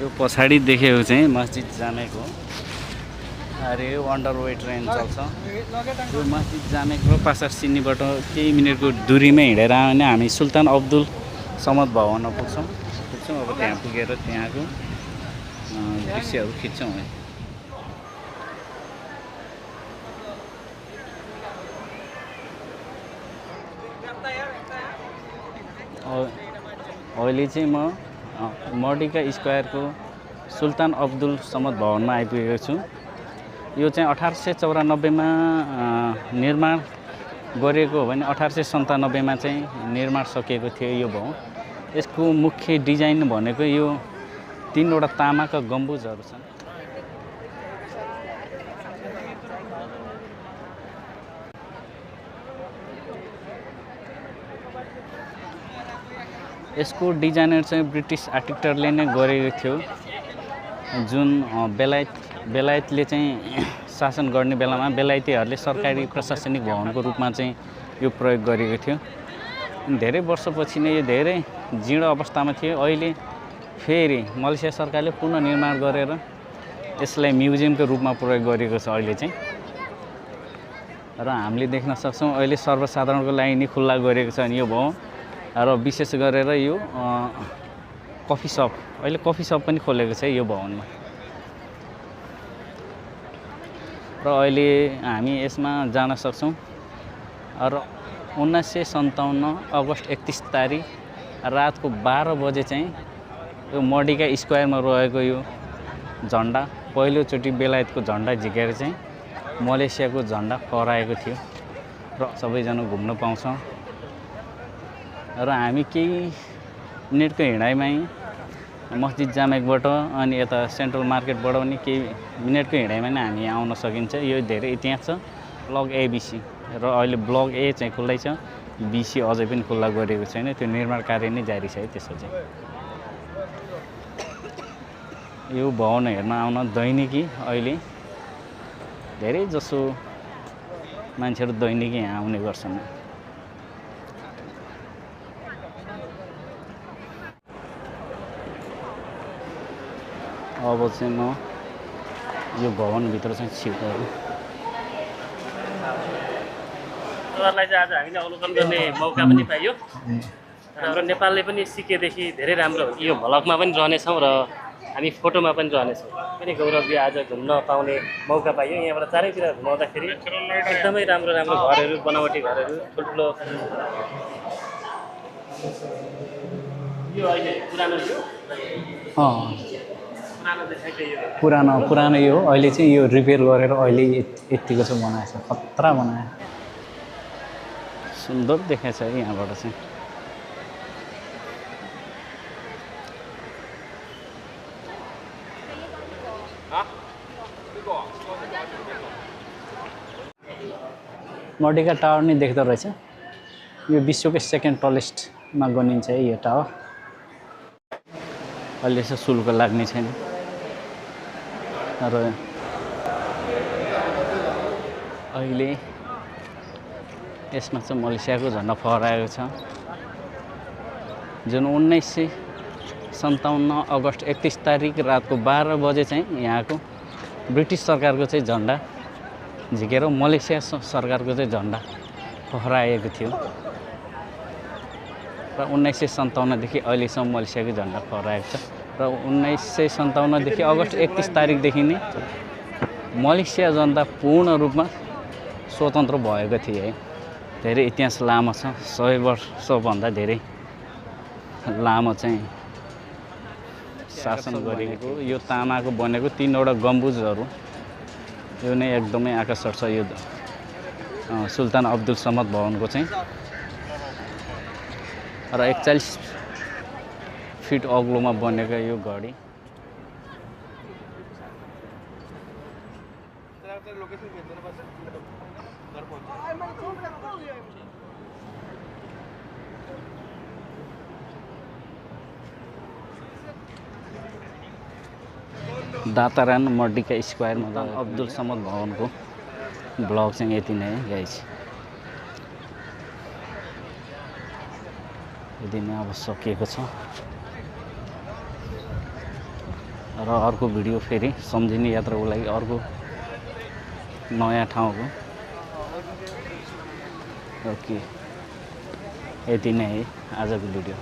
यो पछाडि देखेको चाहिँ मस्जिद जामेको अरे अन्डरवे ट्रेन चल्छ। यो मस्जिद जामेको पासार सिन्नीबाट केही मिनटको दूरीमै हिँडेर आयो भने हामी सुल्तान अब्दुल समद भवनमा पुग्छौँ। अब त्यहाँ पुगेर त्यहाँको दृश्यहरू खिच्छौँ है। अहिले चाहिँ म मर्डिका स्क्वायरको सुल्तान अब्दुल समद भवनमा आइपुगेको छु। यो चाहिँ 1894मा निर्माण गरिएको हो भने 1897मा चाहिँ निर्माण सकिएको थियो यो भवन। यसको मुख्य डिजाइन भनेको यो 3वटा तामाका गम्बुजहरू छन्। यसको डिजाइनर चाहिँ ब्रिटिस आर्किटेक्टले नै गरेको थियो, जुन बेलायतले चाहिँ शासन गर्ने बेलामा बेलायतीहरूले सरकारी प्रशासनिक भवनको रूपमा चाहिँ यो प्रयोग गरेको थियो। धेरै वर्षपछि नै यो धेरै जीर्ण अवस्थामा थियो। अहिले फेरि मलेसिया सरकारले पुनर्निर्माण गरेर यसलाई म्युजियमको रूपमा प्रयोग गरेको छ अहिले चाहिँ। र हामीले देख्न सक्छौँ अहिले सर्वसाधारणको लागि नै खुल्ला गरेको छ यो भवन। र विशेष गरेर यो कफी सप, अहिले कफी सप पनि खोलेको छ यो भवनमा। र अहिले हामी यसमा जान सक्छौँ। र 1957 अगस्त 31 तारिक रातको 12 बजे चाहिँ यो मर्डिका स्क्वायरमा रहेको यो झन्डा पहिलोचोटि बेलायतको झन्डा झिकेर चाहिँ मलेसियाको झन्डा फहराएको थियो। र सबैजना घुम्न पाउँछौँ। र हामी केही मिनटको हिँडाइमै मस्जिद जामेकबाट अनि यता सेन्ट्रल मार्केटबाट पनि केही मिनटको हिँडाइमा नै हामी आउन सकिन्छ। यो धेरै इतिहास छ। ब्लक ABC र अहिले ब्लक A चाहिँ खुल्लै छ, BC अझै पनि खुल्ला गरेको छैन। त्यो निर्माण कार्य नै जारी छ है। त्यसो चाहिँ यो भवन हेर्न आउन दैनिकी अहिले धेरै जसो मान्छेहरू दैनिकी यहाँ आउने गर्छन्। अब चाहिँ म यो भवनभित्र चाहिँ छिर्छु। तपाईँहरूलाई चाहिँ आज हामीले अवलोकन गर्ने मौका पनि पाइयो। हाम्रो नेपालले पनि सिकेदेखि धेरै राम्रो हो कि यो भ्लगमा पनि रहनेछौँ र हामी फोटोमा पनि रहनेछौँ। पनि गौरवले आज घुम्न पाउने मौका पाइयो। यहाँबाट चारैतिर घुमाउँदाखेरि एकदमै राम्रो राम्रो घरहरू, बनावटी घरहरू, ठुल्ठुलो। यो अहिले पुरानो थियो, पुरानो यो अहिले चाहिँ यो रिपेयर गरेर अहिले यतिको चाहिँ बनाएको छ। खतरा बनायो, सुन्दर देखाएको छ है यहाँबाट चाहिँ। मर्डिका टावर नै देख्दो रहेछ। यो विश्वकै सेकेन्ड टलेस्टमा गनिन्छ है यो टावर। अहिले यसो शुल्क लाग्ने छैन। र अहिले यसमा चाहिँ मलेसियाको झन्डा फहराएको छ, जुन 1957 अगस्त 31 तारिक रातको 12 बजे चाहिँ यहाँको ब्रिटिस सरकारको चाहिँ झन्डा झिकेर मलेसिया सरकारको चाहिँ झन्डा फहराएको थियो। र 1957 देखि अहिलेसम्म मलेसियाको झन्डा फहराएको छ। र 1957 देखि अगस्त 31 तारिकदेखि नै मलेसिया जनता पूर्ण रूपमा स्वतन्त्र भएको थियो है। धेरै इतिहास लामो छ, 100 वर्षभन्दा धेरै लामो चाहिँ शासन गरेको। यो तामाको बनेको 3वटा गम्बुजहरू, यो नै एकदमै आकर्षक छ। यो सुल्तान अब्दुल समद भवनको चाहिँ र 41 फिट अग्लोमा बनेको यो घडी। दातारान मर्डिका स्क्वायरमा अब्दुल समद भवनको ब्लग चाहिँ यति नै है गाइस। यति नै अब सकिएको छ र अर्को भिडियो फेरि सम्झिने यात्राको लागि अर्को नयाँ ठाउँको ओके यति नै है आजको भिडियो।